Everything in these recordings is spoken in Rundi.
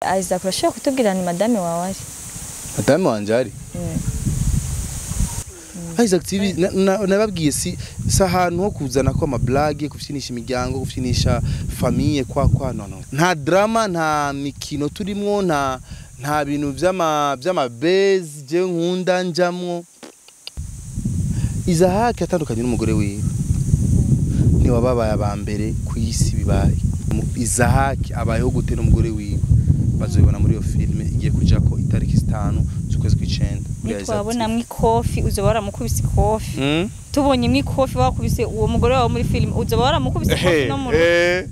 Isaac, urashobora kutubwira ni madame wawe ari? Madame wanje ari Isaac TV. Nababwiye si ahantu ho kuzana ko ama blagues, gufyinisha imiryango, gufyinisha famille kwa no, nta drama, nta mikino turimwo, nta bintu vy'ama buzz je nkunda njamwo. Isaac atandukanye n'umugore wiwe, ni wababaye aba mbere ku isi bibaye. Isaac abayeho gute n'umugore wiwe, bazobibona muri iyo filme igiye kujako itariki 5 z'ukwezi kw'icenda kuri Isaac TV. Nitwabonamwo ikofi, uzoba waramukubise ikofi. Tubonye ikofi wakubise uwo mugore wawe muri filime, uzoba waramukubise ikofi no mu rugo.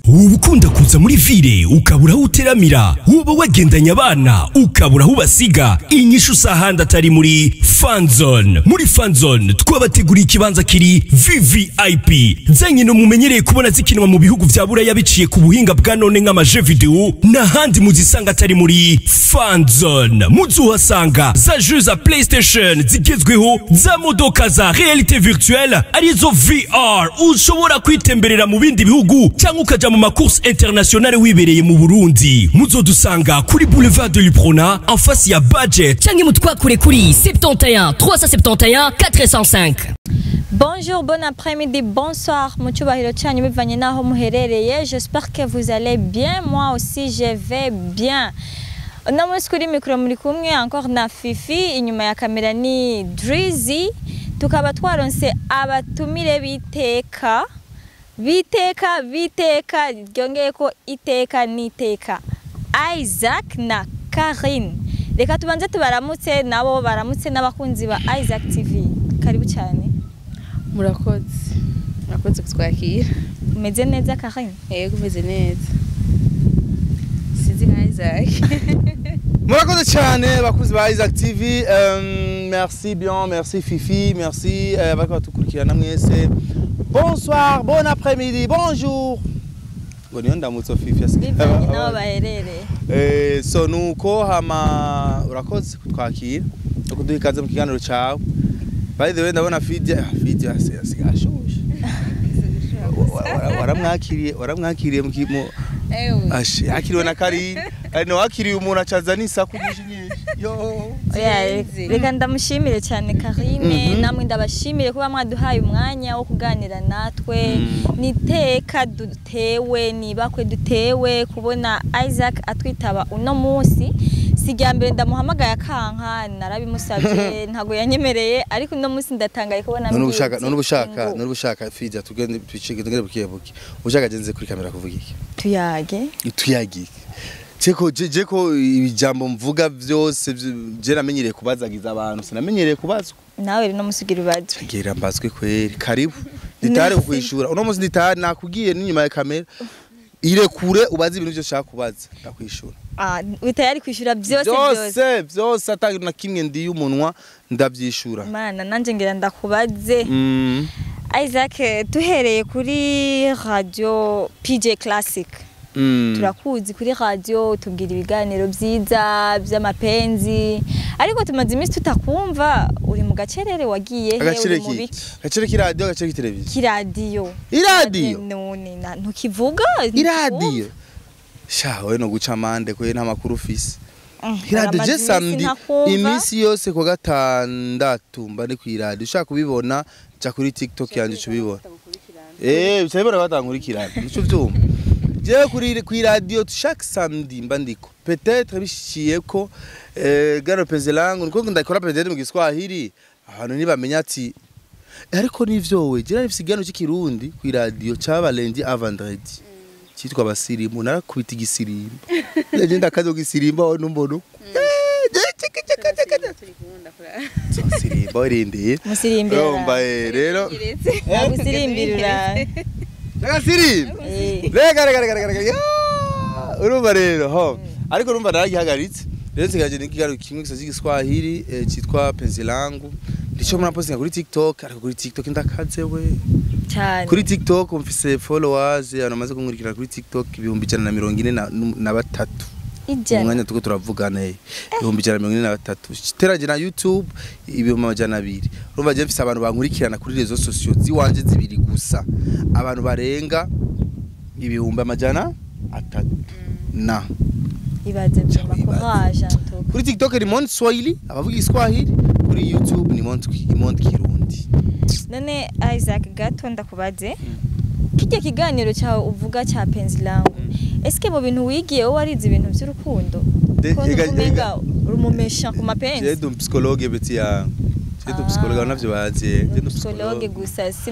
Uba ukunda kuza muri ville ukabura aho uteramira, uba wagendanye abana ukabura aho ubasiga. Inyishu usahandi atari muri Fanzone. Muri Fanzone twabateguriye ikibanza kiri VVIP, za nkino mumenyereye kubona zikinwa mu bihugu vya Buraya biciye ku buhinga bwa none nk'ama jeux vidéo, n'ahandi muzisanga atari muri Fanzone. Muzuhasanga za jeux za PlayStation zigezweho, za modoka za réalité virtuelle arizo VR, ushobora kwitemberera mu bindi bihugu cyangwa ukaja mu ma courses internationales wibereye mu Burundi. Muzodusanga kuri Boulevard de l'Uprona, en face ya Budget. Canke mutwakure kuri 71 371 405. Bonjour, bon après-midi, bonsoir, mu cyubahiro cyanyu bivanye n'aho muherereye. J'espère que vous allez bien, moi aussi je vais bien. Uno munsi kuri mikoro muri kumwe encore na Fifi, inyuma ya kamera ni Drizzy, tukaba twaronse abatumire biteka, biteka, biteka, ryongeye ko iteka n'iteka. Isaac na Karine. Reka tubanze tubaramutse, nabo baramutse n'abakunzi ba Isaac TV. Karibu cyane. Murakoze, murakoze kutwakira. Umeze neza, Karine? Yego, umeze neza, sinzi nka Isaac. Murakoze cyane bakuzi ba Isaac TV. Merci bien, merci Fifi, merci bariko batukurikirana mwese. Bonsoir, bon après-midi, bonjour. Ngo niyo ndamutso Fifi asigaye. Bivanye n'aho baherereye. So nuko hama urakoze kutwakira no kuduha ikaze mu kiganiro cawe. By the way, ndabona Fidia asigaye ashushe. Waramwakiriye mu Ewe. Ashe yakiriwe na Karine. Ari no wakiriye umuntu acaza n'isaku nyinshi nyinshi. Yo. Oya, Sinzi. reka ndamushimire cyane Karine, namwe ndabashimire kuba mwaduhaye umwanya wo kuganira natwe. Niteka dutewe nibakwe dutewe kubona Isaac atwitaba uno munsi. Si irya mbere ndamuhamagaye akanka, narabimusabye ntago yanyemereye, ariko uno munsi ndatangaye kubona None ambwiye ubushaka ati, none ubushaka ngo none ubushaka Fidia, tugende twicike, tugende bukiye buki. Ushaka genze kuri kamera kuvuga iki? Tuyage. Tuyagike. Ceko je ko ibijambo mvuga vyose je namenyereye kubazagiza abantu, sinamenyereye kubazwa. Nawe rero musugira ubazwe. Ngira mbazwe kweri. Karibu. Nditare kukwishura. Uno munsi nditare, nakubwiye n'inyuma ya kamera. Irekure ubaze ibintu byose ushaka kubaza. Ndakwishura. Ah, utayari kwishura byose byose? Byose byose, atari na kimwe ndiye umunwa, ndavyishura. Mana nanje ngira ndakubaze. Isaac, duhereye kuri radio PJ Classic. Turakuzi kuri radio, tubwira ibiganiro byiza by'amapenzi, ariko tumaze iminsi tutakumva, uri mu gacerere, wagiye he? Agaciro Uri mu ki? biki? Agaciro k'iradiyo, agaciro k'iteleviziyo? K'iradiyo. Iradiyo? None ntukivuga? Iradiyo sha we no guca amande kwe, nta makuru ufise. Iradiyo Uramaze je iminsi samedi ntakumva. Iminsi yose ku gatandatu mba ndi kw'iradiyo. Ushaka kubibona, ja kuri TikTok yanje uca ubibona. Uca ubibona batankurikirana, nico vyumva. Jewe kuri kw'iradiyo chaque samedi mba ndiko. Peut-être bishiye ko garo penzi langu niko ndakora peut-être mu Giswahili, abantu ntibamenya ati ariko nivyo we je nari mfise ikiganiro cy'ikirundi kw'iradiyo caba lundi à vendredi cyitwa Abasirimu. Narakubita igisirimba, ndaje ndakazo gisirimba aho numbona uko. Sirimba urindiriye. Musirimbira. Urumva rero Nagusirimbira. Ndagasirimba. Rega rega rega rega rega ya! Urumva rero ho, ariko urumva naragihagaritse rero, nsigaje n'ikiganiro kimwe gusa cy'igiswahili cyitwa Penzi Langu, nico murapostinga kuri TikTok. Ariko kuri TikTok ndakaze we. Cyane. Kuri TikTok mfise followers, abantu bamaze kunkurikira kuri TikTok 143,000. 100. Umwanya tuko turavugana 143,000, teraje na YouTube 200,000. Urumva je mfise abantu bankurikirana kuri réseaux sociaux ziwanje zibiri gusa, abantu barenga 300,000 na Ibaze vraiment, courage en tout cas. Kuri TikTok ni Monde Swahili, abavuga Iswahili, kuri YouTube ni Monde Kirundi. None Isaac, gato ndakubaze, kijya kiganiro cyawe uvuga cya Penzi Langu, eske mu bintu wigiye wowe warize ibintu by'urukundo? Ko umenga rumumesha ku mapenzi. Je ndi psychologue, petit ya. Je ndi psychologue, navyo bazi. Je ndi psychologue gusa, si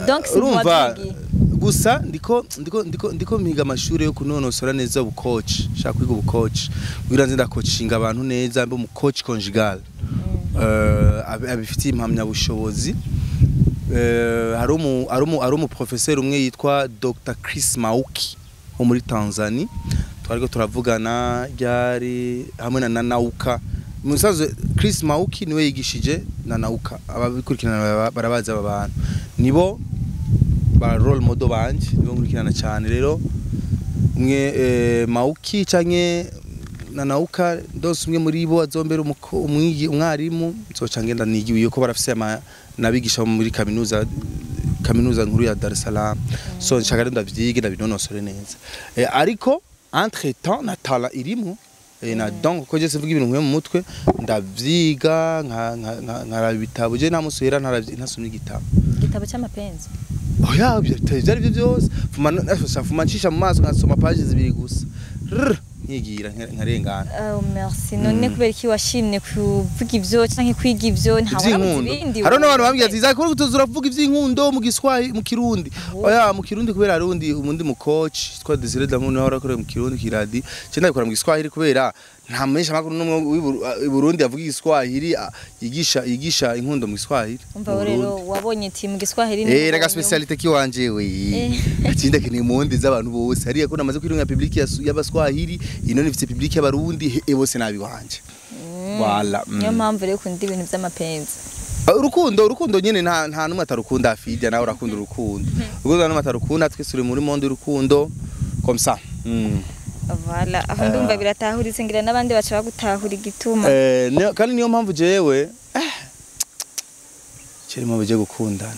donc si Urumva wabyigiye. Gusa ndiko mpiga amashuri yo kunonosora neza ubu coach, shaka kwiga ubu coach kugira nze ndacoachinga abantu neza, mbe mu coach conjugal abifitiye impamyabushobozi. Hari umu professeur umwe yitwa Dr Chris Mauki wo muri Tanzania, twariko turavugana ryari hamwe na Nanauka. Musazo Chris Mauki niwe yigishije Nanauka, ababikurikirana barabazi. Aba bantu nibo ba role model banje, nibo nkurikirana cyane. Rero umwe Mauki canke Nanauka, ndose umwe muri bo azombera umwarimu, nzoca ngenda nigiwe ko barafise nabigisha muri kaminuza nkuru ya Dar es Salaam. So nshaka rero ndavyige, ndabinonosore neza. Ariko entre temps na talent irimo na donc ko je sivuga ibintu nkuye mu mutwe, ndavyiga, nkaraba ibitabo. Je nta musi uhera ntasomye igitabo. Igitabo cy'amapenzi? Oya, ibyo ari byo byose fuma ncisha mu maso, nkasoma page zibiri gusa. Rrr, nkigira nkarengana. Oh, merci. None kubera iki washimye kuvuga ivyo canke kwiga ivyo, nta warabuze Ivy'inkundo? ibindi? Hariho n'abantu bambwira ati: "Zaki, uri kutuza uravuga ivy'inkundo mu Giswahili, mu Kirundi." Oya, mu Kirundi kubera arundi umundi mu coach twa Desire Damu nawe arakorera mu Kirundi kiradi, je ndabikora mu Giswahili kubera nta menshi amakuru n'umwe w'i Burundi avuga Igiswahili, yigisha inkundo mu Giswahili. Umva Mu rero Burundi. Wabonye ati mu Giswahili Eh, rega spécialité kiwanje we. Ati ndakeneye monde z'abantu bose. Hariya ko namaze kwirunga public y'Abaswahili, ino nifite public y'Abarundi, bose nabi wanje. Voilà. Niyo mpamvu rero ukunda ibintu by'amapenzi. Urukundo nyene nta numwe atarukunda. Afidya nawe urakunda urukundo. Urukundo numwe atarukunda, twese uri muri monde y'urukundo comme ça. Voilà, aho ndumva biratahuritse, ngira n'abandi baca bagutahura igituma. Kandi niyo mpamvu jewe cyo mpamvu je gukundana.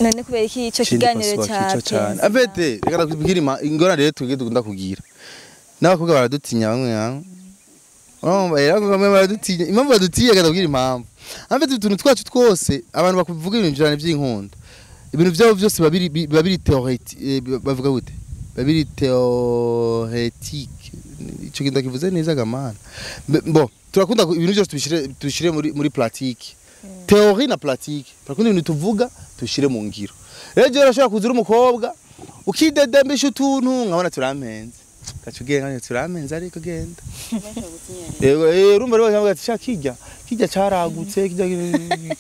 None kubera iki ico Ikindi kiganiro kosoba cya kico cane. Penzi? Afete, reka ndakubwira ingorane rero twebwe dukunda kugira. N'abakobwa baradutinya bamwe bamwe. Urumva rero, abakobwa bamwe baradutinya. Impamvu badutinya, reka ndakubwira impamvu. Afete, utuntu twacu twose, abantu bakuvuga ibintu cyane by'inkundo. Ibintu byabo byose biba biri théorétique, bavuga gute? Biba biri théorétique. Ico kintu ndakivuze neza gamana. Bo, turakunda ibintu byose tubishire muri pratique. Théorie na pratique. Turakunda ibintu tuvuga tubishire mu ngiro. Rero jewe urashobora kuza uri umukobwa ukidedembesha utuntu, nkabona turampenze. Gaca ugenda nkabona turampenze, ariko genda. Yego, urumva rero bavuga ati: "Sha, kijya caragutse, kijya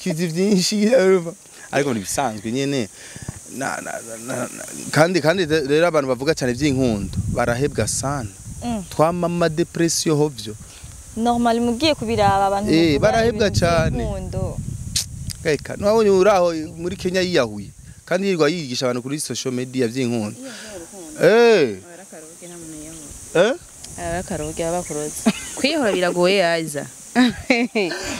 kizi vyinshi," urumva. Ariko ni bisanzwe nyene. Na, na, na, na, na, kandi rero abantu bavuga cyane ivy'inkundo barahebwa sana. Twamama dépression hovyo. Normal, mugiye kubiraba abantu bavuga Barahebwa ibintu cane. by'inkundo. Eka, nabonye uraho muri Kenya yiyahuye kandi yirirwa yigisha abantu kuri social media vy'inkundo. Akaroge nta muntu yiyahura. Eh? Akaroge baba bakuroze. Kwiyahura biragoye yaza.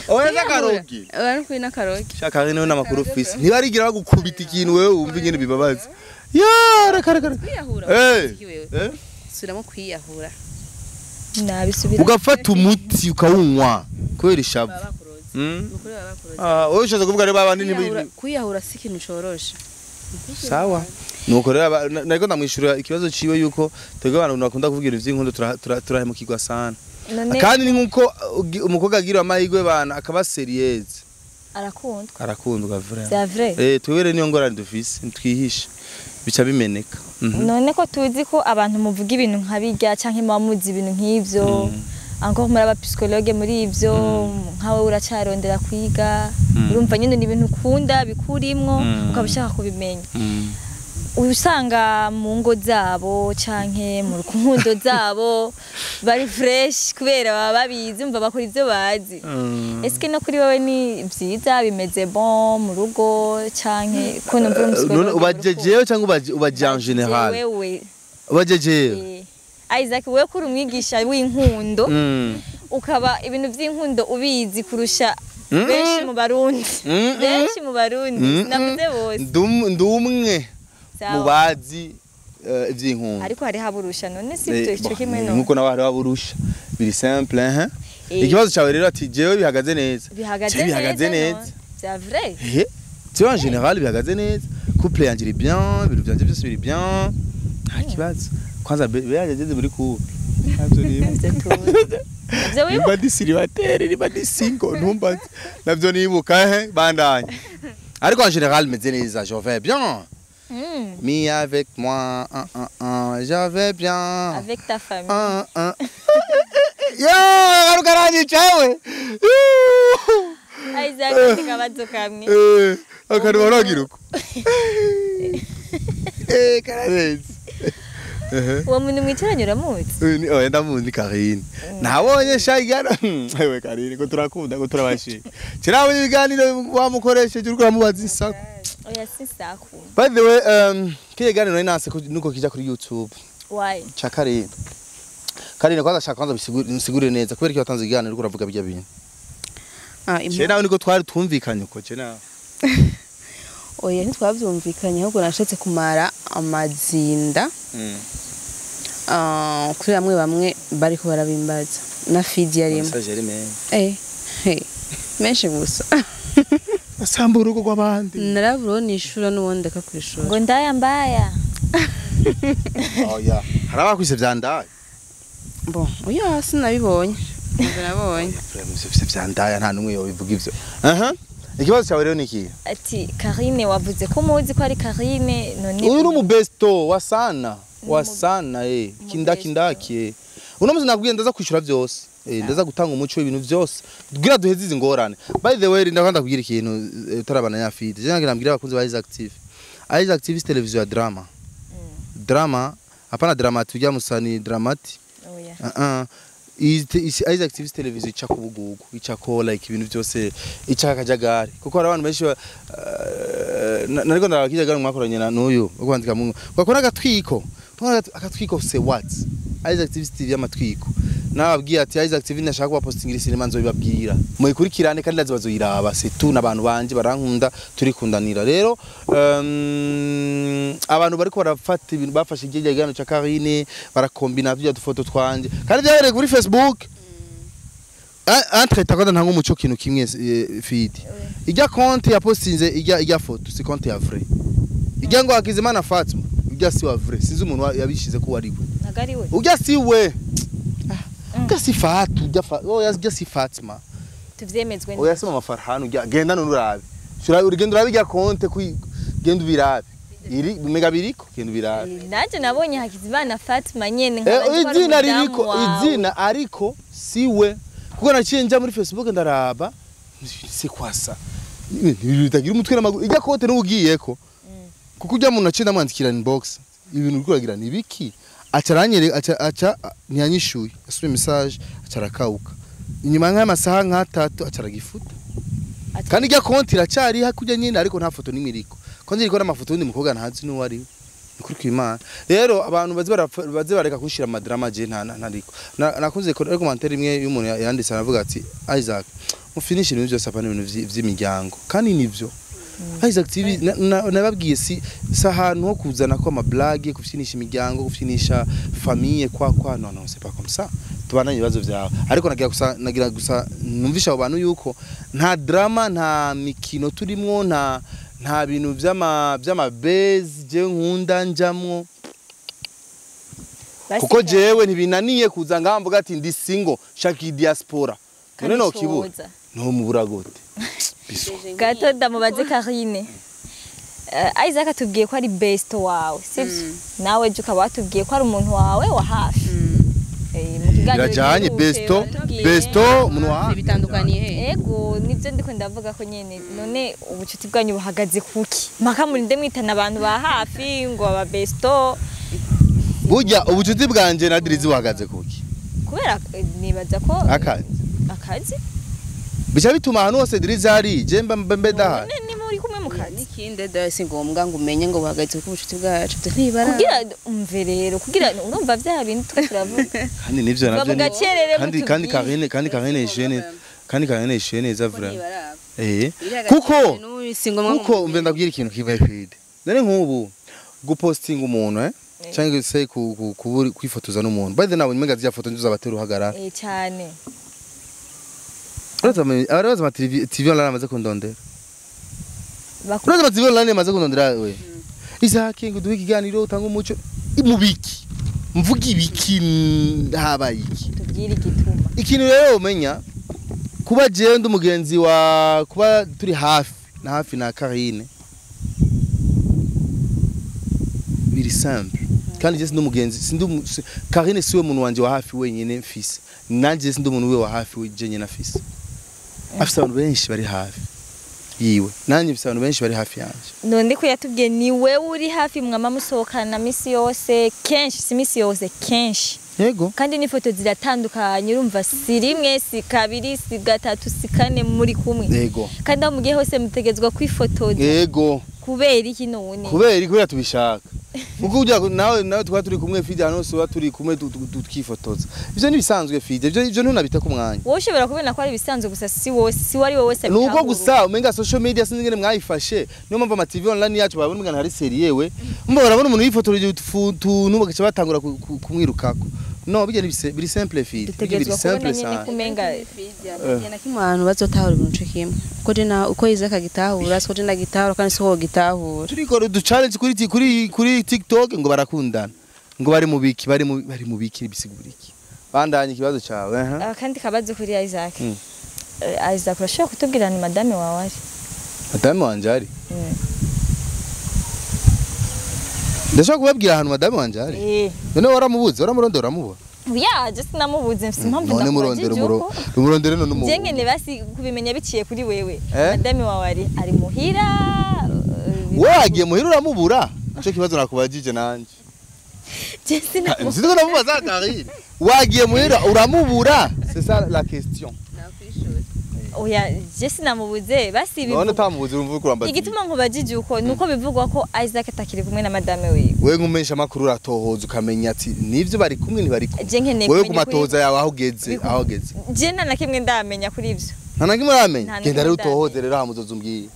Oya, zakaroge. Oya, kuri n'akaroge. Shaka niwe n'amakuru ufise. Ntibarigira bagukubita ikintu wewe wumva ingene bibabaza. Ya, reka reka reka. Kwiyahura. Wewe. Eh? Subiramo kwiyahura. Nabisubira. Ugafata umuti ukawunywa kubera ishavu. Baba bakuroze. Ukuri baba bakuroze. Ah, wowe ushatse kuvuga rero babandi Kwiyahura si ikintu coroshe. Sawa. Nuko rero nariko ndamwishura ikibazo ciwe yuko twebwe abantu bakunda kuvugira ivy'inkundo turahemukirwa sana. None Kandi ni nkuko umukobwa agira amahirwe bana akaba sérieuse. Arakundwa. Arakundwa vraiment. C'est vrai. Twebwe rero niyo ngorane dufise, ntitwihishe. Bica bimeneka. None ko tuzi ko abantu muvuga ibintu nka birya canke muba muzi ibintu nk'ivyo, encore muri aba psychologue muri ivyo, nkawe uracarondera kwiga, urumva nyine ni ibintu ukunda bikurimwo, ukaba ushaka kubimenya, usanga mu ngo zabo canke mu rukundo zabo bari fresh kubera baba babizi, umva bakora ivyo bazi. Eske no kuri wowe ni vyiza, bimeze bon mu rugo, canke ko numva uri None umu psychologue mu ubaje rukundo? jewe cyangwa ubaje en général? Wewe. Ubaje jewe. Isaac, wewe kuri umwigisha w'inkundo, ukaba ibintu by'inkundo ubizi kurusha benshi mu Barundi, benshi mu Barundi, sinavuze bose. Ndumwe Sawa. mu bazi. Ivy'inkunda. Ariko hari haburusha none si byo ico kimwe no. Nkuko nawe hari haburusha. Biri simple hein. Ikibazo cyawe rero ati jewe bihagaze neza. Bihagaze neza. Bihagaze neza. C'est vrai. Tu vois en général bihagaze neza. Couple yanje iri bien, ibintu byanje byose biri bien. Nta kibazo. Kwanza bihagaze muri couple. Ntabyo nibuka. Nimba ndi célibataire, nimba ndi single, ntumbaze. Navyo nibuka he bandanye. Ariko en général meze neza, je vais bien. Mi avec moi, un, un, un, je vais bien. Avec ta famille. Un, un. Yo, arukaranyica we. Isaac akabazo kamwe. Akantu baragira uko. Kararenze. Uwo muntu mwicaranye uramuzi? Oya ndamuzi Karine. Nabonye shayigana. Ewe Karine ko turakunda ko turabashima. Kirabonye ibiganiro wamukoresheje uriko uramubaza isaku. Oya si saku. By the way, kiye ganiro nase nuko kija kuri YouTube. Why? Cha Karine. Karine kwanza shaka kwanza bisigure neza kubera ko watanze iganiro uriko uravuga bijya bintu. Je nawe niko twari twumvikanye uko je nawe. Oya ntitwavyumvikanye ahubwo nashatse kumara amazinda. Kuri bamwe bamwe bariko barabimbaza na feed yarimo. Menshi gusa. Asamba urugo rw'abandi. Naraburo nishura n'ubundi ndeka kwishura. Ngo ndaya mbaya. Oya, harabakwise vyandaye. Bon, oya sinabibonye. Nabonye. Vraiment vyandaya nta numwe yobivuga ivyo. Ikibazo cyawe rero ni iki? Ati Karine wavuze ko muzi ko ari Karine none uyu ni umubesto wa sana kindaki. Uno muzi nakubwiye ndaza kwishura byose. Ndaza gutanga umuco w'ibintu byose. Kugira duheze izi ngorane. By the way ndakanda kugira ikintu utarabana ya feed. Je ngira mbwira abakunzi ba Isaac TV. Isaac TV television ya drama. Drama hapana drama tujya musani dramati. Oya. Isaac TV television ica kubugugu, ica ko like ibintu byose, ica akajagari. Kuko hari abantu benshi nariko ndabakijagari mwakoranye na n'uyu ukwandika mu bakora agatwiko. Akatwiko say what? Isaac TV TV y'amatwiko. Nababwiye ati Isaac TV ndashaka kubapostingira sinema nzobibabwira. Muyikurikirane kandi ndazibazoyiraba. C'est tout n'abantu banje barankunda turikundanira. Rero abantu bariko barafata ibintu bafashe igihe ca Karine barakombina bya dufoto twanje. Kandi byahereye kuri Facebook. Entre takwanda ntanga umuco kintu kimwe feed. Ijya konti ya postinze ijya foto si konti ya vrai. Ijya ngo Hakizimana Fatma ujya si wa vrai. Sinzi umuntu yabishize ko wari we. Nagari we. Ujya si we. Ujya si Fatu, ujya si Fatma. Tuvyemezwe. Oya si mama Farhan ujya genda none urabe. Shura urigenda urabe ijya konte ku genda ubirabe. Iri mega biriko genda ubirabe. Nanje nabonye Hakizimana Fatma nyene nkaba izina ririko izina ariko si we. Kuko naciye nja muri Facebook ndaraba c'est quoi ça? Bitagira umutwe n'amaguru. Ijya konte n'ugiyeko. Kuko ujya muntu acinda mwandikira inbox ibintu urikuragira ni biki acaranyere aca ntiyanyishuye asubiye message acarakauka inyuma nk'amasaha nk'atatu acaragifuta kandi ijya konti iracari hakujya nyine ariko nta foto nimwe iriko konti iriko n'amafoto y'undi mukobwa ntazi n'uwo ari we kuri kwimana. Rero abantu baze bareka kunshira amadrama je nta ntariko nakunze ko commentaire imwe y'umuntu yanditse aravuga ati Isaac mufinishe ibintu byose apana ibintu vy'imiryango kandi nivyo Isaac TV nababwiye si ahantu ho kuzana ko amablague gufyinisha imiryango gufyinisha famille kwa non non c'est pas comme ça tubana ibibazo byawe ariko nagira gusa numvisha abo bantu yuko nta drama nta mikino turimwo nta bintu by'ama base je nkunda njamwo kuko jewe ntibinaniye kuza ngamvuga ati ndi single shaka diaspora none no kibura no mubura gote. Gato ndamubaze Karine. Isaac atubwiye ko ari best wawe, sivyo? Nawe je ukaba watubwiye ko ari umuntu wawe wa hafi. Birajanye besto umuntu wa hafi bitandukaniye he? Ego nivyo ndiko ndavuga ko nyene none ubucuti bwanyu buhagaze kuki? Maka murinde mwitana abantu ba hafi ngo aba besto. Burya ubucuti bwanje na Drizzy buhagaze kuki? Kubera nibaza ko akazi bica bituma ahantu hose Drizzy ari je mbe dahari ni muri kumwe mu kazi nikinde dasi ngombwa ngo umenye ngo buhagaze ku bucuti bwacu ntibara kugira umve rero kugira urumva vya bintu turavuga kandi nivyo navyo kandi Karine jeune kandi Karine jeune za vrai kuko umve ndabwira ikintu kimwe feed none nkubu gupostinga umuntu Cyangwa se kuburi kwifotoza n'umuntu. By the way, nabonye zya foto nziza batera uhagarara. Cyane. Uraza ama TV online amaze kundondera. Uraza ama TV online amaze kundondera we. Isaac ngo duhe ikiganiro utanga umuco mubiki. Mvuga ibiki habaye iki? Tubwire igituma. Ikintu rero umenya kuba jewe ndi umugenzi wa kuba turi hafi na hafi na Karine biri simple kandi je sindi umugenzi sindi Karine siwe muntu wanje wa hafi wenyine mfise nanje sindi umuntu we wa hafi wenyine nafise afise abantu benshi bari hafi yiwe nanje mfise abantu benshi bari hafi yanje. None ko yatubwiye ni wewe uri hafi mwama musohokana misi yose kenshi, si misi yose kenshi. Yego. Kandi ni foto ziratandukanye urumva si rimwe si kabiri si gatatu si kane muri kumwe. Yego. Kandi aho mugiye hose mutegezwa kwifotoza. Yego. Kubera iki none? Kubera tubishaka. Kuko ujya nawe twa turi kumwe Fide hano so turi kumwe tukifotoza. Ivyo ni bisanzwe Fide, ivyo ntunabita ku mwanya. Wowe ushobora kubona ko ari bisanzwe gusa si wose si wari wowe wese. Nuko gusa umenga social media sinzi ngene mwayifashe. Niyo mpamvu ama TV online yacu babona umwana hari serie we. Umva barabona umuntu yifotoreje utuntu bagaca batangura kumwirukako. No bijya ni biri simple Fide. Biri simple sana. Kumenga Fide na kimwe abantu bazotahura ibintu kimwe. Uko je na uko Isaac agitahura siko je nagitahura kandi siko gitahura. Turikora du challenge kuri TikTok ngo barakundana. Ngo bari mu biki bari mu biki bisiguriki. Bandanye ikibazo cyawe. Kandi kabazo kuri Isaac. Isaac urashobora kutubwira ni madame wawe ari? Madame wanje ari? Ndashaka kubabwira ahantu madame wanje ari. None waramubuze waramurondera uramubona? Ya, just namubuze mfise impamvu none murondera umurondere none umubu. Je ngene basi kubimenya biciye kuri wewe. Madame wawe ari muhira. Wagiye muhira uramubura? Ico kibazo nakubajije nanje. Je sinamubuze. Sinzi ko namubaza Karine. Wagiye muhira uramubura? C'est ça la question. Oya, je sinamubuze basi bivuga. None tamubuze urumva kurambaza. Igituma nkubajije uko nuko bivugwa ko Isaac atakiri kumwe na madame wiwe. Wewe nkumesha makuru uratohoza ukamenya ati nivyo bari kumwe ntibari kumwe. Wewe kumatoza yawe aho ugeze aho ugeze. Je nta na kimwe ndamenya kuri ivyo. Nta na kimwe uramenya? Genda rero utohoze rero hamuzoza umbwiye.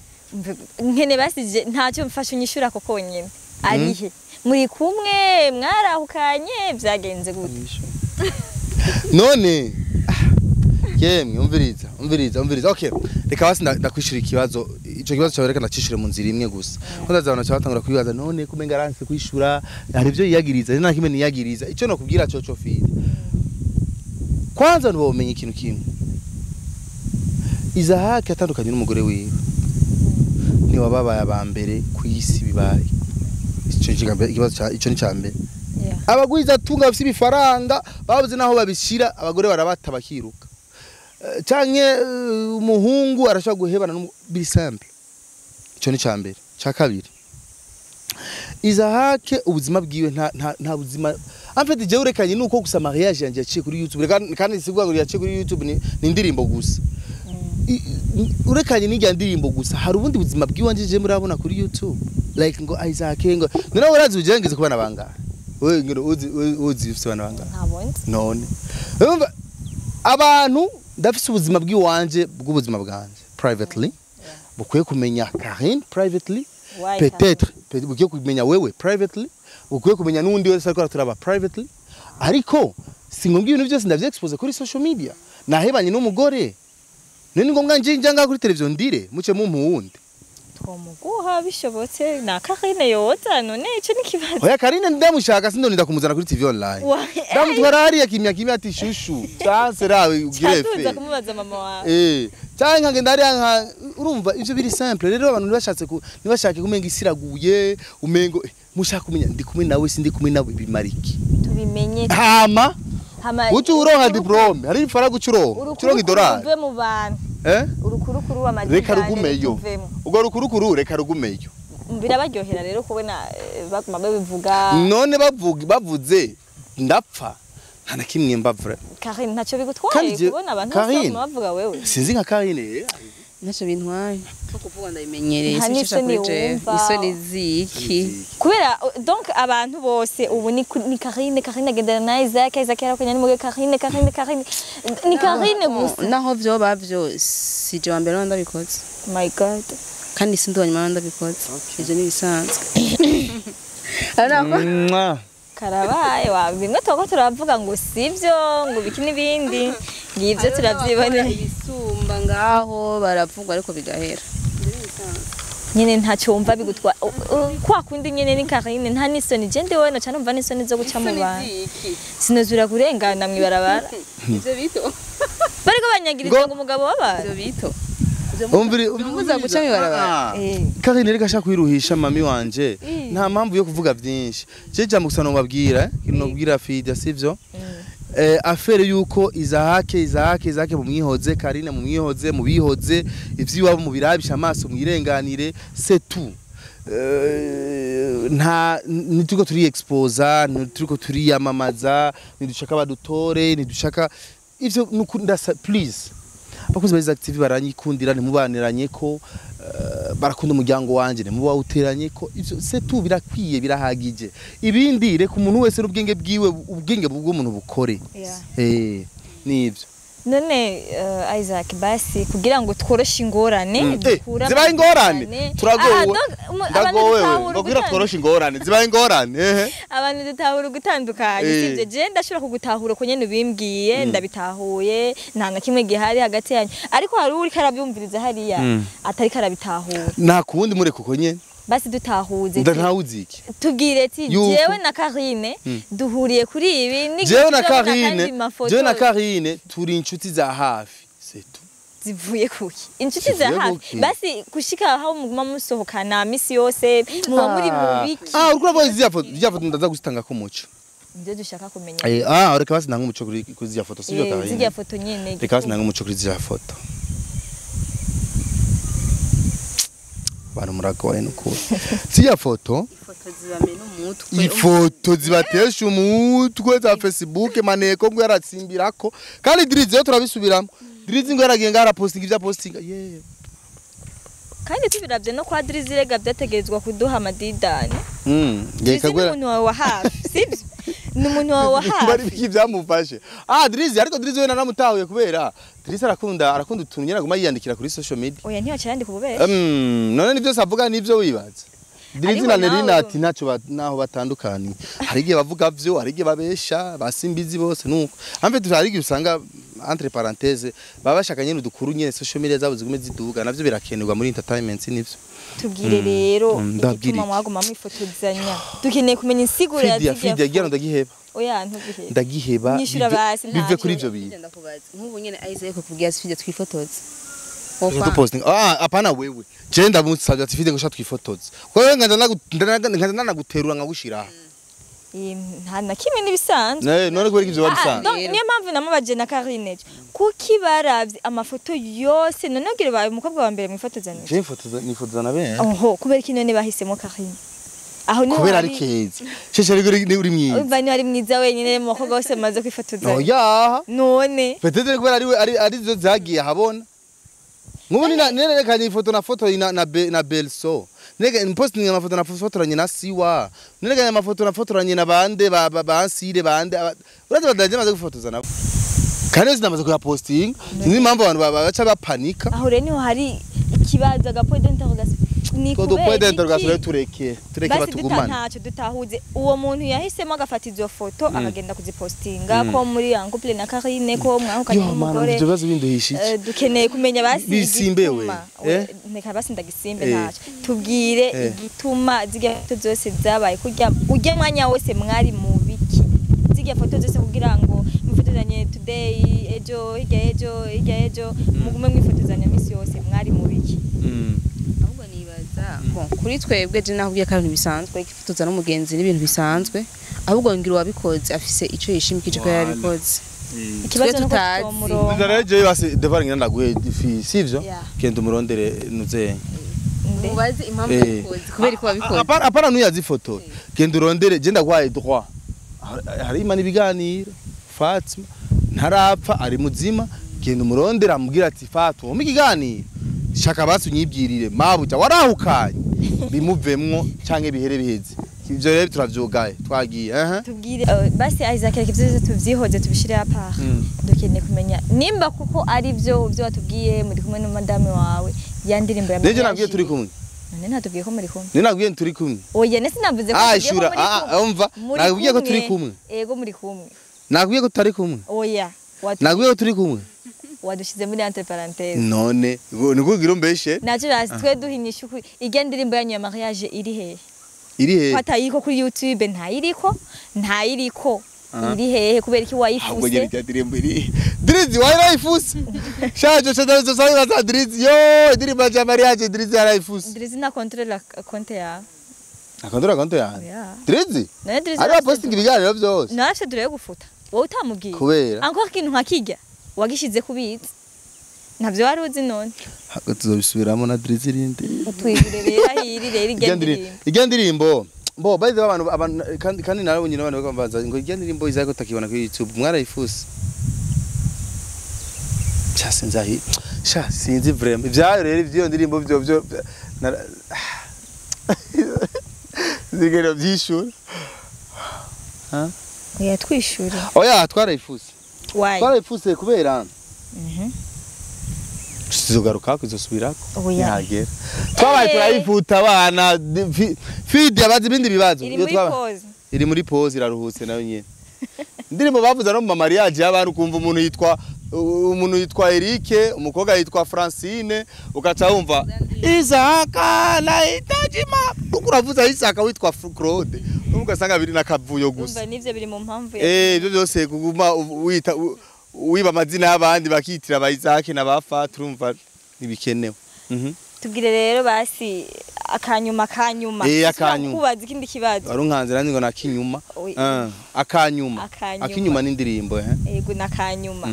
Nkene basi je ntacyo mfasha unyishura koko nyine. Arihe? Muri kumwe mwarahukanye byagenze gute? None yemwe umviriza. Okay, reka basi ndakwishura ikibazo. Ico kibazo cyawe reka ndacishire mu nzira imwe gusa. Ko ndazabona cyabatangura kwibaza none kumenga aranse kwishura hari ibyo yiyagiriza nta kimwe niyagiriza. Ico no kubwira coco Fide. Kwanza ntibomenye ikintu kimwe. Isaac atandukanye n'umugore wiwe. Ni wababaye abambere ku isi bibaye. Ico ikibazo cya ico ni cyambere. Abagwiza tunga bafite ibifaranga babuze naho babishira abagore barabata bakiruka. Canke umuhungu arashobora guhebana biri simple. Ico ni cambere. Ca kabiri, Isaac ubuzima bwiwe nta buzima. En fait je urekanye nuko gusa mariage yanje yaciye kuri YouTube kandi sikuvuga ngo yaciye kuri YouTube ni indirimbo gusa. Urekanye n'ijya ndirimbo gusa hari ubundi buzima bwiwanje je murabona kuri YouTube like ngo Isaac ngo none urazi ujengeze kubana bangahe wewe ngiro uzi ufite bana bangahe ntabonze none urumva abantu ndafise ubuzima bwiwanje bw'ubuzima bwanje privately bukwiye kumenya Karine privately peut-être bukwiye kumenya wewe privately bukwiye kumenya n'undi wese ariko araturaba privately ariko si ngombwa ibintu byose ndavye expose kuri social media nahebanye n'umugore none ngombwa nje njanga kuri television ndire muce mumpu wundi twomuguha bishobotse na Karine yoza none ico ni kibazo. Oya Karine ndamushaka sindonida kumuzana kuri TV online. Ndamutwara hariya kimya kimya ati shushu chance rawe ugire fe. Tuza kumubaza mama wawe. Canke ngenda hariya nka urumva ivyo biri simple rero abantu ntibashatse ntibashake kumenga isiraguye umengo mushaka kumenya ndi kumwe nawe sindi kumwe nawe bimariki. Tubimenye. Hama ucu uronka diplome hari ifara gucuronka ucuronka idolari. Uve mu bantu. Urukurukuru wa madini reka rugumeyo ubwo rukurukuru reka rugumeyo birabaryohera rero kubona baguma babivuga none bavuze ndapfa nta na kimwe mbavura Karine ntacyo bigutwaye kubona abantu bose bavuga wewe sinzi nka Karine ntacyo bintwaye ko kuvuga ndabimenyereye sinshaka kuri je isoni ziki kubera donc abantu bose ubu ni Karine Karine agendana na Isaac Isaac yarakunya ni muge Karine Karine Karine ni Karine gusa naho vyo bavyo si je wa mbere ndabikoze my god kandi sindi wa nyuma ndabikoze ivyo ni bisanzwe. Karabaye wa bimwe twako turavuga ngo sivyo ngo biki n'ibindi ngivyo turavyiboneye ibisumba ngaho baravugwa ariko bigahera. Nyene ntacyo wumva bigutwa kwa kundi nyene ni Karine nta nisoni je ndi wewe no numva nisoni zo guca mu bantu sinozura kurengana mwibarabara ivyo bito bariko banyagiriza ngo umugabo w'abantu ivyo bito umviri umuza guca mwibarabara. Karine reka ashaka kwiruhisha mami wanje nta mpamvu yo kuvuga byinshi je jambo gusa no babwira no bwira Fida sivyo afere yuko Izahake mumwihoze Karine mumwihoze mubihoze ivyiwabo mubirabisha amaso mwirenganire c'est tout. Nta nituko turi exposa nituko turi yamamaza nidushaka badutore nidushaka ivyo nukunda please abakozi ba Isaac TV baranyikundira ntimubaniranye ko barakunda umuryango wanje ntimubawuteranye ko ivyo c'est tout birakwiye birahagije ibindi reka umuntu wese n'ubwenge bwiwe ubwenge bw'umuntu bukore nivyo. None Isaac basi kugira ngo tworoshe ingorane dukura zibaye ingorane turagowe ndagowe ngo kugira tworoshe ingorane zibaye ingorane abantu dutahura gutandukanye sivyo je ndashobora kugutahura ko nyene ubimbwiye ndabitahuye nta na kimwe gihari hagati yanyu ariko hari uri karabyumviriza hariya atari karabitahura nta kundi mureko ko nyene basi dutahuze ndantawuziki tubwire ati jewe na Karine duhuriye kuri ibi ni jewe na Karine turi inshuti za hafi c'est tout zivuye kuki inshuti za hafi basi kushika aho muguma musohokana misi yose muba muri mubiki uriko uravuga zya foto ndaza gusitanga ko muco ndio dushaka kumenya reka basi nanga umuco kuri zya foto sivyo Karine zya foto nyene reka basi nanga umuco kuri zya foto abantu muragoye nukuri zya foto ifoto zibamena umutwe ifoto zibatesha umutwe za Facebook maneko ngo yaratsimbirako kandi Drizzy yo turabisubiramo Drizzy ngo yaragiye ngara posting ibya posting yeah kandi tubiravye no kwa Drizzy rega byategerezwa kuduha amadidane ngeka gwera umuntu wawe wa hafi sivyo ni umuntu wawe wa hafi bari biki byamufashe Drizzy ariko Drizzy we naramutahuye kubera Drizzy arakunda utuntu nyene aguma yiyandikira kuri social media oya ntiyo cyandika ububesha none nivyo savuga nivyo wibaza Drizzy na Nerina ati ntacyo naho batandukanye hari igihe bavuga vyo hari igihe babesha basimbizi bose nuko amve hari igihe usanga entre parenthèses baba bashaka nyene udukuru nyene social media zabo zigume ziduga navyo birakenerwa muri entertainment nivyo tubwire rero igituma mwaguma mwifotozanya dukeneye kumenya insiguro ya Fidia gira ndagiheba oya ntugiheba ndagiheba bive kuri ivyo bintu nk'ubu nyene Isaac kubwira Fidia twifotoze posting apana wewe je ndamusabye ati Fidia ngo sha twifotoze wewe nganza naguterura nkagushira nta na kimwe nibisanzwe none kubera ivyo babisanzwe niyo mpamvu namubaje na Karine kuki baravye amafoto yose none ugire bawe umukobwa wa mbere mwifotozanije je nifotoza na bene oho kubera iki none bahisemo Karine aho ni kubera ari keza sheshe ari uri mwiza umva ni ari mwiza wenyine mu bakobwa bose bamaze kwifotozanya oya none peut-être kubera ari ari zo zagiye habona ngubu nerekanye ifoto na foto na Belso nega posting amafoto na fotoranye na Siwa nerekanye amafoto na fotoranye na bande bansire bande uraza badaje maze gufotoza nabo kandi zinamaze kuya posting ni impamvu abantu baca bapanika aho rero niho hari ikibazo aga point d'interrogation ni kubera point d'interrogation tureke batugumane ntacyo dutahuze uwo muntu yahisemo agafata izo foto akagenda kuzipostinga ko muri en couple na Karine ko mwahukanye n'umugore ibyo bibazo binduhisha iki dukeneye kumenya basi bisimbe we neka basi ndagisimbe ntacyo tubwire igituma zirya foto zose zabaye kurya ujya mwanya wose mwari mu biki zirya foto zose kugira ngo mwifotozanye today ejo hirya ejo hirya ejo mugume mwifotozanya misi yose mwari mu biki ahubwo nibaza bon kuri twebwe je nakubwiye ko ibintu bisanzwe ifotoza n'umugenzi n'ibintu bisanzwe ahubwo ngira uwabikoze afise ico yishimikije ko yarabikoze ikibazo nuko tutomuronka ndaraje basi devoir ngira ndaguhe ifi sivyo kenda umurondere nuze mubaze impamvu yabikoze kubera ko wabikoze apana nuyazifoto kenda urondere je ndaguhaye droit hari imana ibiganiro Fatima ntarapfa ari muzima genda umurondera amubwira ati Fatima umpa ikiganiro shaka basi unyibwirire mabuja warahukanye bimuvemwo canke bihere biheze ivyo rero turavyugaye twagiye tubwire basi Isaac reka ivyo vyose tuvyihoze tubishire à part dukeneye kumenya nimba kuko ari byo byo watubwiye muri kumwe n'umadame wawe ya ndirimbo ya Neje nabwiye turi kumwe None natubwiye ko muri kumwe. Ni nakubwiye turi kumwe. Oya nese navuze ko tugiye ko muri kumwe. Nakubwiye ko turi kumwe. Ego muri kumwe. Nakubwiye ko tutari kumwe. Oya. Nakubwiye ko turi kumwe. Wadushize muri entre parenthèses. None nikugira umbeshe. Nacyo twe duhinyisha ukuri. Irya ndirimbo yanyu ya mariage iri hehe? Iri hehe? Hatayiko kuri YouTube ntayiriko, ntayiriko. Iri hehe kubera iki wayifuse? Ahubwo nyene irya ndirimbo iri. Drizzy warayifuse. Shaje shaje shaje Drizzy yo indirimbo ya mariage Drizzy yarayifuse. Drizzy na contrôle compte ya. Na contrôle compte ya. Drizzy? None Drizzy. Ari posting ibiganiro byose. Nafse dure gufuta. Wowe utamubwiye. Kubera. Encore ikintu nkakijya. Wagishize kubitsa. Ntavyo wari uzi none. Hako tuzobisubiramo na Drizzy rindi. Utwibire rero ahiri rero irya ndirimbo. Irya ndirimbo. Bo by the way abantu kandi narabonye n'abantu bakambaza ngo irya ndirimbo izako takibona kuri YouTube mwarayifuse. Cha sinzi sha sinzi vraiment. Ivyayo rero ivyo ndirimbo byo byo zigero byishura. Ha? Oya twishura. Oya twarayifuse. Why? Twarayifuse kubera. Tuzogaruka kuzosubirako. Oya. Twabaye turayifuta abana feed abazi ibindi bibazo. Iri muri pause. Iri muri pause iraruhutse nayo nyene. Indirimbo bavuza no mu mariage y'abantu kumva umuntu yitwa Eric, umukobwa yitwa Francine, ukaca wumva Isaka nahitaji ma. Ukuravuza Isaka witwa Claude. Ugasanga biri nakavuyo gusa. Umva nivyo biri mu mpamvu. Ibyo byose kuguma wita wiba amazina y'abandi bakitira ba Isaac na ba Fatrumva nibikenewe. Tubwire rero basi akanyuma akanyuma. Akanyuma. Kubaza ikindi kibazo. Warunkanze nandi ngo nakinyuma. Akanyuma. Akinyuma n'indirimbo Yego nakanyuma.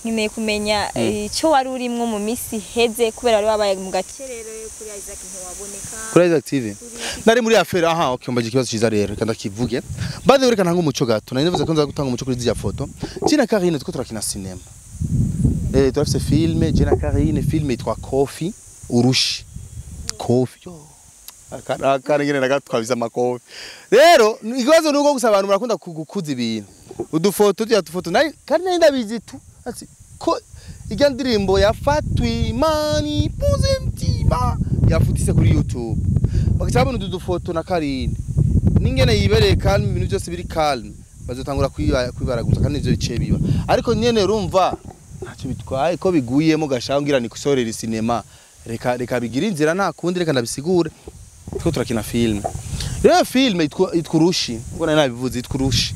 Nkeneye kumenya ico wari urimwo mu misi heze kubera wari wabaye mu gacerere kuri Isaac ntiwaboneka. Kuri Isaac TV. Nari muri affaire aha okay mbaje ikibazo ciza rero kandi kivuge. Baze reka ntanga umuco gato. Nari nivuze ko nza gutanga umuco kuri zya foto. Jina Karine tuko turakina cinema. Turafise film Jina Karine film yitwa Coffee Urushi. Coffee. Akana ngene nagatwabiza amakofi. Rero ikibazo nuko gusa abantu barakunda kugukuza ibintu. Udufoto tuya dufoto nari kandi nari ndabizi tu. Ati ko irya ndirimbo yafatwi imani puze mtima yafutise kuri YouTube. Bakacabona udufoto na Karine. Ningene yibereye calme ibintu byose biri calme. Bazotangura kwibaraguza kandi ivyo bice biba. Ariko nyene urumva ntacyo bitwaye ko biguyemo gashangira ni kusorera cinema. Reka bigira inzira nta kundi reka ndabisigure. Two turakina film. Rero film yitwa Urushi. Ubwo nari nabivuze yitwa Urushi.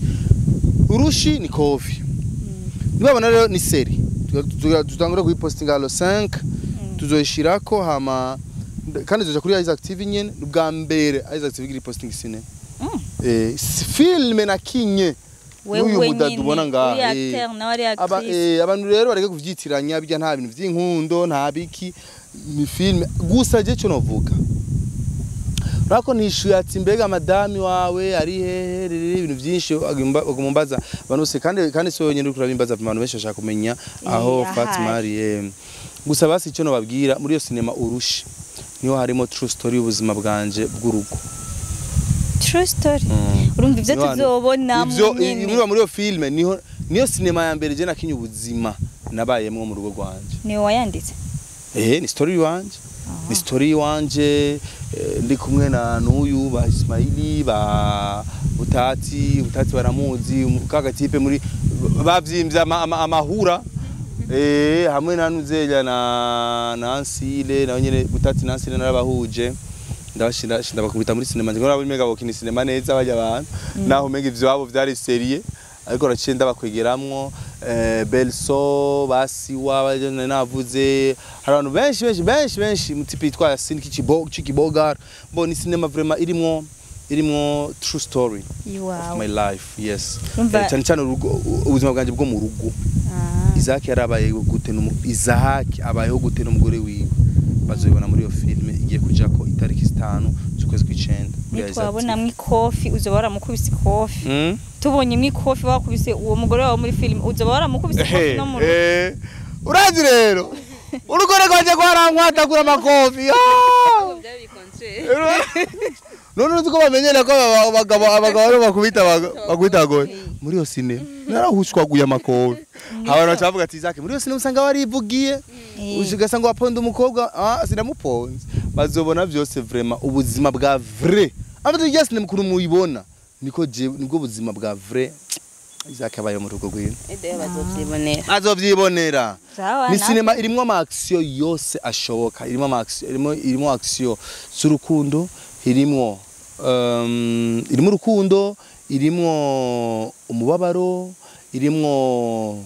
Urushi ni coffee. Nibabona rero ni série. Tutangura kuyipostinga le 5 tuzoyishirako hama kandi zoja kuri Isaac TV nyene ubwa mbere Isaac TV iri posting cinema. Film nakinye. Wewe mudadu ubona ngaha. Abantu rero bareke kuvyitiranya bijya nta bintu vy'inkundo nta biki ni film gusa je cyo novuga. Rako nishuye ati mbega madami wawe ari hehe riri ibintu byinshi agumbaza abantu bose kandi so nyine uri kurabimbaza abantu benshi bashaka kumenya aho Fatima ari. Gusa basi icyo nobabwira muri iyo cinema Urushi niho harimo true story y'ubuzima bwanje bw'urugo. True story. Urumva ivyo tuzobona muri iyo film niho niyo cinema ya mbere je nakinye ubuzima nabayemwo mu rugo rwanje. Ni wayanditse? Ni story wanje. Ni story wanje ndi kumwe na nuyu ba Ismaili ba Butati baramuzi kaga tipe muri bavyimbye amahura hamwe na Nuzeya na Nansile na nyene Butati Nansile narabahuje ndabashinda bakubita muri cinema ngo nabo mega bokina cinema neza bajya abantu naho mega ivyo babo vyari serie ariko racinda bakwegeramwo Belso basiwa navuze hari abantu benshi mutipe yitwa Yasin Kichibogar bo ni cinema vraiment irimwo true story of my life. Yes. Cyane cyane ubuzima bwanje bwo mu rugo. Isaac yarabaye gute Isaac abayeho gute n'umugore wiwe bazobibona muri iyo film igiye kuja ko itariki 5 z'ukwezi kw'icenda. Nitwabona mwi kofi uzoba waramukubise kofi. Tubonye mwi kofi wakubise uwo mugore wawe muri film uzoba waramukubise kofi no mu rugo. Urazi rero urugore rwanje rwarankwatagura amakofi. None uzi ko bamenyera ko abagabo bakubita abagore muri iyo cinema narahushwaguye amakofi. Abantu bacavuga ati Isaac muri iyo cinema usanga warivugiye ugasanga waponda umukobwa sinamuponze Bazobona byose vraiment ubuzima bwa vrai. Afite yes ni mukuru muyibona. Niko je nibwo buzima bwa vrai. Isaac abaye mu rugo rwiwe. Ede bazovyibonera. Azovyibonera. Sawa, Ni na- sinema irimo ama action yose ashoboka, irimo ama action, irimo action z'urukundo, irimo irimo urukundo, irimo umubabaro, irimo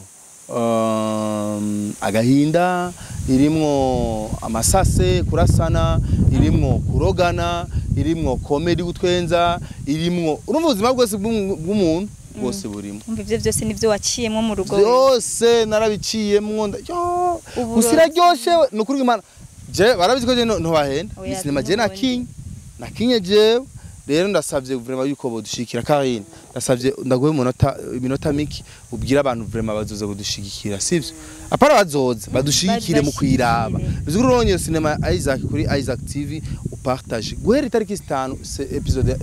agahinda, irimo amasase kurasana, irimo kurogana, irimo comedy gutwenza, irimo urumva ubuzima bwose bw'umuntu bwose burimo. Umva ivyo byose nivyo waciyemwo mu rugo. Byose narabiciyemwo yo Uburozi. Gusa iraryoshe ni ukuri Imana je barabizi ko je ntobahenda. Oya, Ni sinema je n'ubundi. nakinye nakinye jewe. Rero ndasavye vraiment yuko bodushikira. Karine, ndasavye ndaguhe umunota, iminota miki, ubwira abantu vraiment bazoza kudushigikira, sivyo? Apara bazoza badushigikire mu kuyiraba. Bizigura uronye sinema Isaac kuri Isaac TV, upartage guhera itariki 5 episode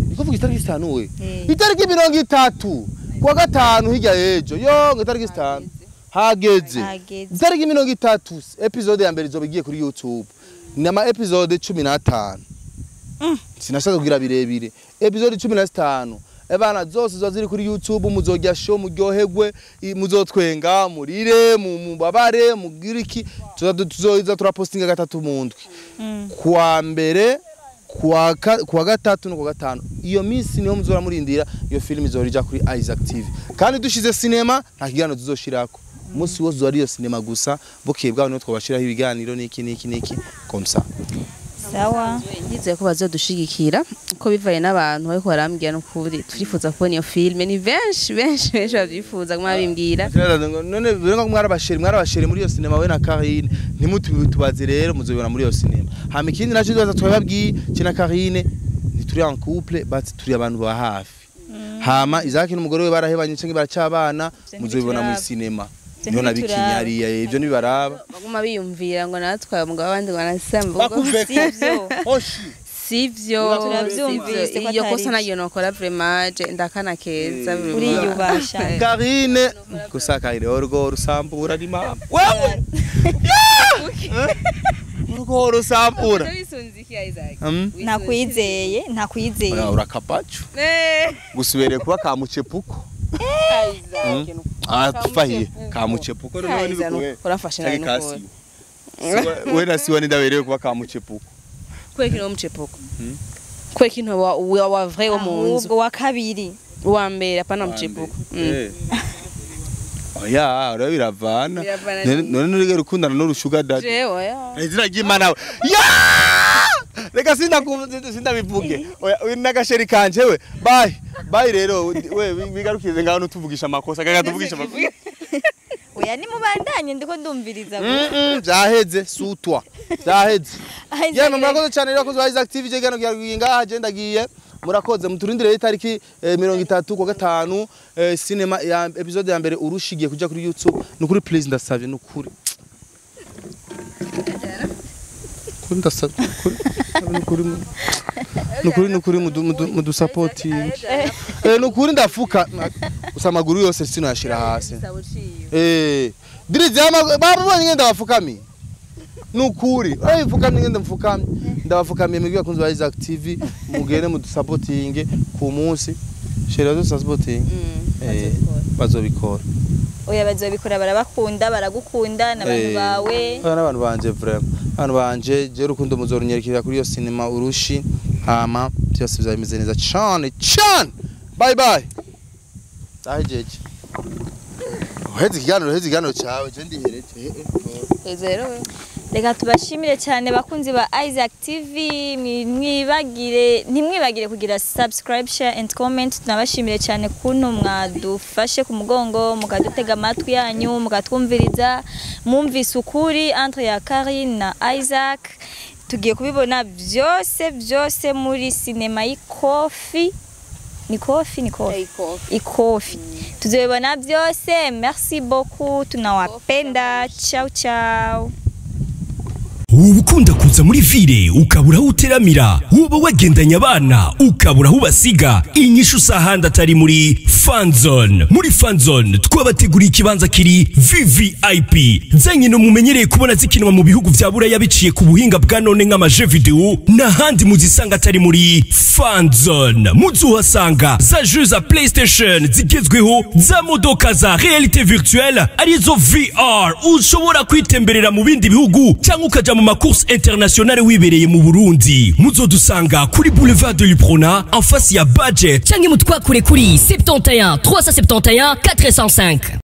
niko vuga itariki 5 we. Itariki 30 kuwa gatanu hirya y'ejo yo ngo itariki 5 hageze. Hageze. Itariki 30 episode ya mbere izoba igiye kuri YouTube. Ni ama episode 15. Sinashaka kugira birebire. Episode 15 ebana zose ziba ziri kuri YouTube. Muzojya show muryoherwe, muzotwenga, murire, mubabare, mugire iki. Tuzoza turapostinga gatatu mu ndwi, kuwa mbere, kuwa gatatu no kuwa gatanu. Iyo minsi niho muzora murindira iyo film izora ija kuri Isaac TV. Kandi dushize sinema nta kiganiro tuzoshirako umunsi wose, uzoba ari iyo sinema gusa. Bukeye bwaho niho twabashiraho ibiganiro n'iki n'iki n'iki comme ça. Sawa. Ndizeye ko bazodushigikira ko bivaye n'abantu bariko barambwira. N'ukuri turifuza kubona iyo filme, ni benshi benshi benshi babyifuza kuma babimbwira. None birenga ko mwarabasheri muri iyo sinema we na Karine, ntimutubaze rero, muzobibona muri iyo sinema. Hama ikindi naco tubaza twababwiye kina Karine, ntituri en couple but turi abantu ba hafi. Hama Isaac n'umugore we barahebanye canke baracabana, Ivyo muzobibona muri ntibituraba. sinema. Ivyo Niho nabikinye ntibituraba. hariya, ivyo ntibibaraba. Baguma biyumvira ngo natwaye umugabo abandi ngo barasamba. Sivyo. Oshi. Sivyo. Turavyumvise ko Iyo atari kosa ivyo. nayo nokora vraiment, je ndakana keza vraiment. Uriyubasha. Karine gusa, Karine urugo rusambura ni mama wewe urugo rusambura. Wisunze iki, Isaac? Ntakwizeye, ntakwizeye. Urakapacu Eh. gusubereye kuba kamucepuko. Isaac. Ah, tufahiye kamucepuko rero Isaac, urafashe nawe nibikuwe. nukuri. We na siwa nindaberewe kuba kamucepuko. Kubera ikintu mucepuko, kubera ikintu wa vrai wo mu nzu. Ahubwo wa kabiri. Uwa mbere, apana mucepuko. Oya, rero biravana. Biravana. None nurigera ukundana n'urushuga daddy? Jewe oya. Izina ry'Imana we ya reka sindabivuge. Oya, uyu n'agasheri kanje we. Bye bye. Rero we bigarukize ngaho, nutuvugisha amakosa kaka tuvugisha amakosa. Oya, nimubandanye, ndiko ndumviriza gusa. Byaheze sutwa byaheze. Isaac. Yemwe, murakoze cyane rero, abakozi ba Isaac TV. Je gano giye ngaha, je ndagiye. Murakoze, muturindire itariki 30 kwa gatanu, cinema ya episode ya mbere urushigiye kuja kuri YouTube. Nukuri please, ndasavye, nukuri kuri ndasavye, nukuri nukuri nukuri nukuri mudusapotinge. Nukuri ndafuka gusa amaguru yose sinoyashira hasi. Dirizi babonye ngenda bafukami, nukuri mfukamye, ngenda mfukamye, ndabafukamiye mwebwe bakunzi ba Isaac TV. Mugende mudusapotinge ku munsi shera dusapotinge. Bazobikora. Oya, bazobikora, barabakunda, baragukunda n'abantu bawe. Oya, n'abantu banje vraiment, abantu banje je urukundo muzorunyerekera kuri iyo sinema urushi. Hama byose bizaba bimeze neza cane cane. Bye bye, ahejeje. Uheze ikiganiro, uheze ikiganiro cyawe, je ndihereje. Zero we. Reka tubashimire cyane bakunzi ba Isaac TV. Mwibagire, ntimwibagire kugira subscribe, share and comment. Tunabashimire cyane kuntu mwadufashe ku mugongo, mukadutega amatwi yanyu, mukatwumviriza. Mwumvise ukuri entre ya Karine na Isaac. Tugiye kubibona byose byose muri sinema y'ikofi. Ni kofi, ni kofi. Ikofi. Ikofi, tuzobibona byose. Merci beaucoup, tunawapenda. Ciao ciao. Uba ukunda kuza muri ville ukabura aho uteramira, uba wagendanye abana ukabura aho ubasiga, inyishu sahandi atari muri Fanzone. Muri Fanzone twabateguriye ikibanza kiri VVIP, za nkino mumenyereye kubona zikinwa mu bihugu vya Buraya biciye ku buhinga bwa none nk'ama jeux vidéo, n'ahandi muzisanga atari muri Fanzone. Muzuhasanga za jeux za PlayStation zigezweho, za modoka za réalité virtuelle arizo VR, ushobora kwitemberera mu bindi bihugu cyangwa ukaja mu ma courses internationales wibereye mu Burundi. Muzodusanga kuri boulevard de l'Uprona, en face ya budget. Canke mutwakure kuri 71 371 405.